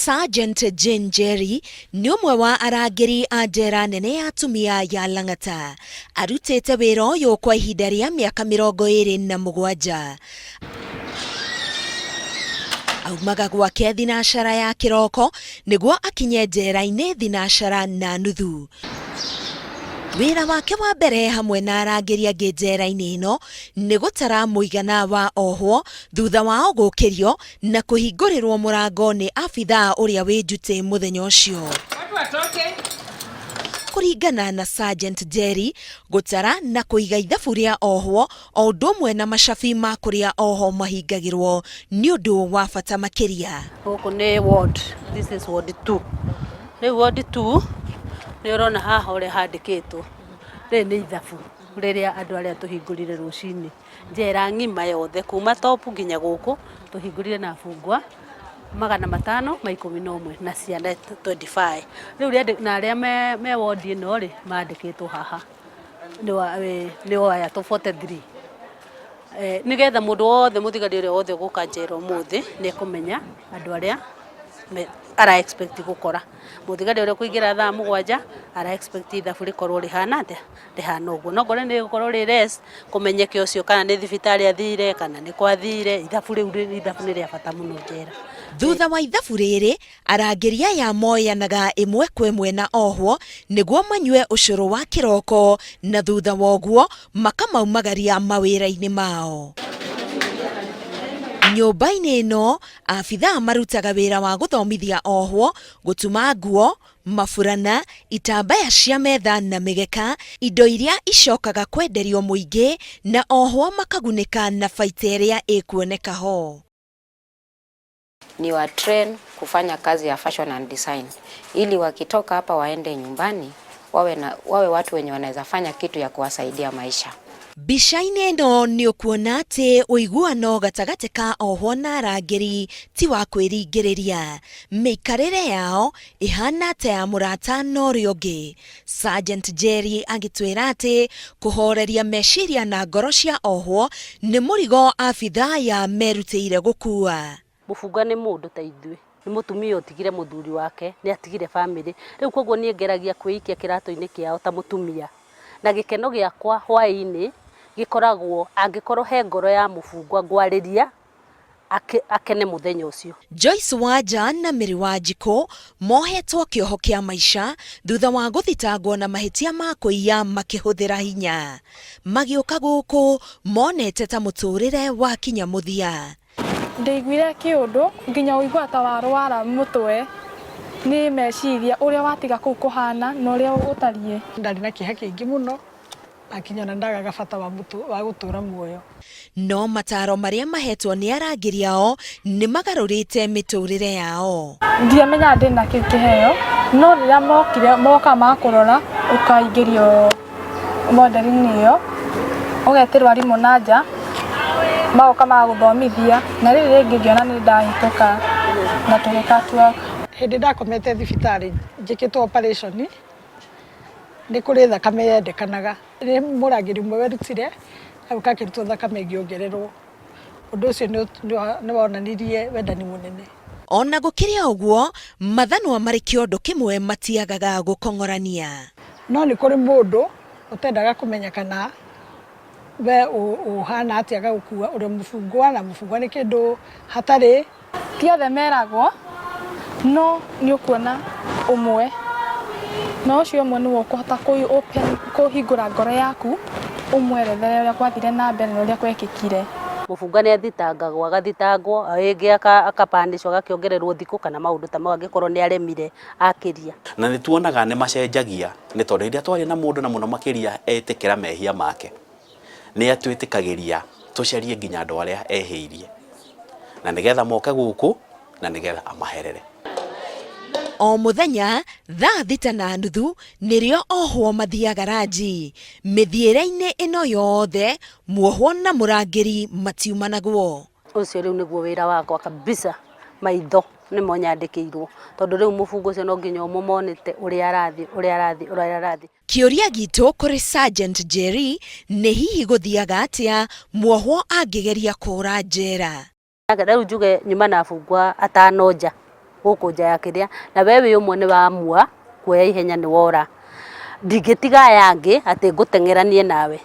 Sergeant Jane Njeri nĩ ũmwe wa arangĩri a njera nene ya atumia ya Lang'ata. Arutĩte wĩra ũyũ kwa ihinda rĩa mĩaka 27. Aumaga gwake thinacara ya kĩroko nĩguo akinye njera-inĩ thinacara na nuthu. Wĩra wake wa mbere hamwe na arangĩri angĩ njera-inĩ ĩno nĩ gũtara mũigana wa ohwo thutha wao gũkĩrio na kũhingũrĩrwo mũrango nĩ abithaa ũrĩa wĩ njutĩ mũthenya ũcio. Kũringana na Sergeant Njeri, gũtara na kũiga ithabu rĩa ohwo o ũndũ ũmwe na macabi ma kũrĩa ohwo mahingagĩrwo nĩ ũndũ wa bata makĩria. Gũkũ nĩ ward, this is ward 2. Rĩu ward 2 nĩ ũrona haha ũrĩa handĩkĩtwo, rĩrĩ nĩ ithabu rĩrĩa andũ arĩa tũhingũrire rũcinĩ. Njera ng'ima yothe kuma top nginya gũkũ tũhingũrire na abungwa 511 na ciana 25. Rĩu na arĩa me ward ĩno rĩ mandĩkĩtwo haha nĩ aya 43. Nĩgetha mũndũ wothe mũthigari ũrĩa wothe ũgũka njera ũmũthĩ nĩ ekũmenya andũ arĩa ara expect gũkora. Mũthigari ũrĩa ũkũingĩra thaa 7 ara expect ithabu rĩkorwo rĩhana atĩa? Rĩhana ũguo. No ngorwo nĩ rĩgũkorwo rĩ less kũmenyeke ũcio kana nĩ thibitarĩ athire kana nĩ kũ athire, ithabu rĩu ithabu nĩ rĩa bata mũno njera. Thutha wa ithabu rĩrĩ, arangĩri aya moyanaga ĩmwe kwa ĩmwe na ohwo nĩguo manyue ũcũrũ wa kĩroko na thutha wa ũguo makamaumagaria mawĩra-inĩ mao. Nyũmba-inĩ ĩno, abithaa marutaga wĩra wa gũthomithia ohwo gũtuma nguo, maburana, itambaya cia metha na mĩgeka, indo iria icokaga kwenderio mũingĩ na ohwo makagunĩka na baita ĩrĩa ĩkuoneka ho. Ni wa train kufanya kazi ya fashion and design ili wakitoka hapa waende nyumbani wawe watu wenye wanaweza fanya kitu ya kuwasaidia maisha. Mbica-inĩ ĩno nĩ ũkuona atĩ ũiguano gatagatĩ ka ohwo na arangĩri ti wa kwĩringĩrĩria. Mĩikarĩre yao ĩhana ta ya mũrata na ũrĩa ũngĩ. Sergeant Njeri agĩtwĩra atĩ kũhoreria meciria na ngoro cia ohwo nĩ mũrigo abithaa aya merutĩire gũkua. Mũbunga nĩ mũndũ ta ithuĩ, nĩ mũtumia ũtigire mũthuri wake, nĩ atigire bamĩrĩ. Rĩu koguo niĩ ngeragia kwĩikia kĩratũ-inĩ kĩao ta mũtumia. Na gĩkeno gĩakwa hwaĩ-inĩ gĩkoragwo angĩkorwo he ngoro ya mũbungwa ngwarĩria akene mũthenya ũcio. Joyce Wanja na Mary Wanjikũ mohetwo kĩoho kĩa maica thutha wa gũthitangwo na mahĩtia ma kũiya makĩhũthĩra hinya. Magĩũka gũkũ monete ta mũtũrĩre wakinya mũthia. Ndaiguire kĩũndũ nginya ũigua ta warwara mũtwe nĩ meciria ũrĩa watiga kũu kũhana na ũrĩa ũtariĩ. Ndarĩ na kĩeha kĩingĩ mũno na nginya ona ndagaga bata wa gũtũra muoyo. No mataro marĩa mahetwo nĩ arangĩri ao nĩ magarũrĩte mĩtũrĩre yao. Ndiamenyaga ndĩna kĩu kĩheo, no rĩrĩa mokire moka makũrora ũkaingĩrio modeling-inĩ ĩyo, ũgetĩrwo arimũ na nja magoka magagũthomithia na rĩrĩ rĩngĩ ngĩona nĩ ndahĩtũka na tũgĩ catwalk. Hĩndĩ ndakomete thibitarĩ njĩkĩtwo operation nĩ kũrĩ thakame yendekanaga. Nĩ mũrangĩri ũmwe werutire agĩũka akĩrutwo thakame ĩngĩongererwo. Ũndũ ũcio nĩ wonanirie wendani mũnene. Ona gũkĩrĩ o ũguo, mathanwa marĩ kĩondo kĩmwe matiagaga gũkong'orania. No nĩ kũrĩ mũndũ ũtendaga kũmenya kana we ũhana atĩa agagũkua ũrĩ mũbungwa na mũbungwa nĩ kĩndũ hatarĩ. Ti othe meragwo, no nĩ ũkuona ũmwe na ũcio ũmwe nĩwe ũkũhota kũhingũra ngoro yaku ũmwerethere ũrĩa gwathire na mbere na ũrĩa gwekĩkire. Mũbunga nĩ athitangagwo agathitangwo, rĩngĩ akapanĩcwo agakĩongererwo thikũ kana maũndũ ta mau angĩkorwo nĩ aremire akĩria. Na nĩ tuonaga nĩ macenjagia nĩ tondũ rĩrĩa twaria na mũndũ na mũno makĩria etĩkĩra mehia make, nĩ atwĩtĩkagĩria tũcarie nginya andũ arĩa ehĩirie na nĩgetha moke gũkũ na nĩgetha amaherere. O mũthenya thaa 6:30 nĩrĩo ohwo mathiaga ranji. Mĩthiĩre-inĩ ĩno yothe muohwo na mũrangĩri matiumanagwo. Ũcio rĩu nĩguo wĩra wakwa kabisa, maitho nĩmo nyandĩkĩirwo tondũ rĩu mũbungo ũcio no nginya ũmũmonete ũrĩa arathiĩ, ũrĩa arathiĩ, ũrĩa arathiĩ. Kĩũria gitũ kũrĩ Sergeant Njeri nĩ hihi gũthiaga atĩa muohwo angĩgeria kũra njera. Rĩu njuge nyuma na abungwa atano nja Gũkũ nja ya kĩrĩa na we wĩ ũmwe nĩ wamua kuoya ihenya nĩ wora, ndingĩtiga aya angĩ atĩ ngũteng'eranie nawe.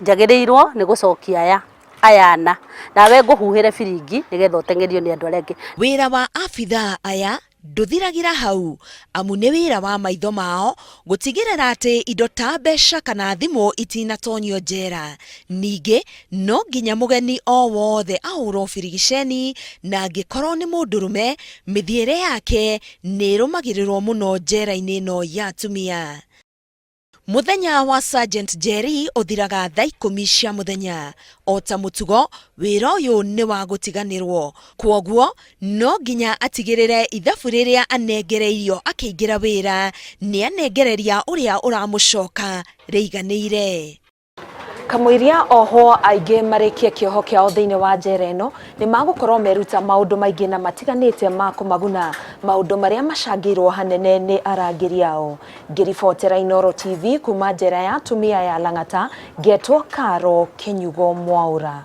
Njagĩrĩirwo nĩ gũcokia aya aya ana, nawe ngũhuhĩre biringi nĩgetha ũteng'erio nĩ andũ arĩa angĩ. Wĩra wa abithaa aya ndũthiragĩra hau, amu nĩ wĩra wa maitho mao gũtigĩrĩra atĩ indo ta mbeca kana thimũ itinatonyio njera. Ningĩ no nginya mũgeni o wothe ahũrwo birigiceni, na angĩkorwo nĩ mũndũrũme, mĩthiĩre yake nĩ ĩrũmagĩrĩrwo mũno njera-inĩ ĩno ya atumia. Mũthenya wa Sergeant Njeri ũthiraga thaa 10 cia mũthenya. O ta mũtugo, wĩra ũyũ nĩ wa gũtiganĩrwo. Kwoguo, no nginya atigĩrĩre ithabu rĩrĩa anengereirio akĩingĩra wĩra nĩ anengereria ũrĩa ũramũcoka rĩiganĩire. Kamũiria ohwo aingĩ marĩkie kĩoho kĩao thĩinĩ wa njera ĩno nĩ magũkorwo meruta maũndũ maingĩ na matiganĩte ma kũmaguna, maũndũ marĩa macangĩirwo hanene nĩ arangĩri ao. Ngĩribotera Inooro TV kuma njera ya atumia ya Lang'ata, ngetwo Karo Kĩnyugo Mwaũra.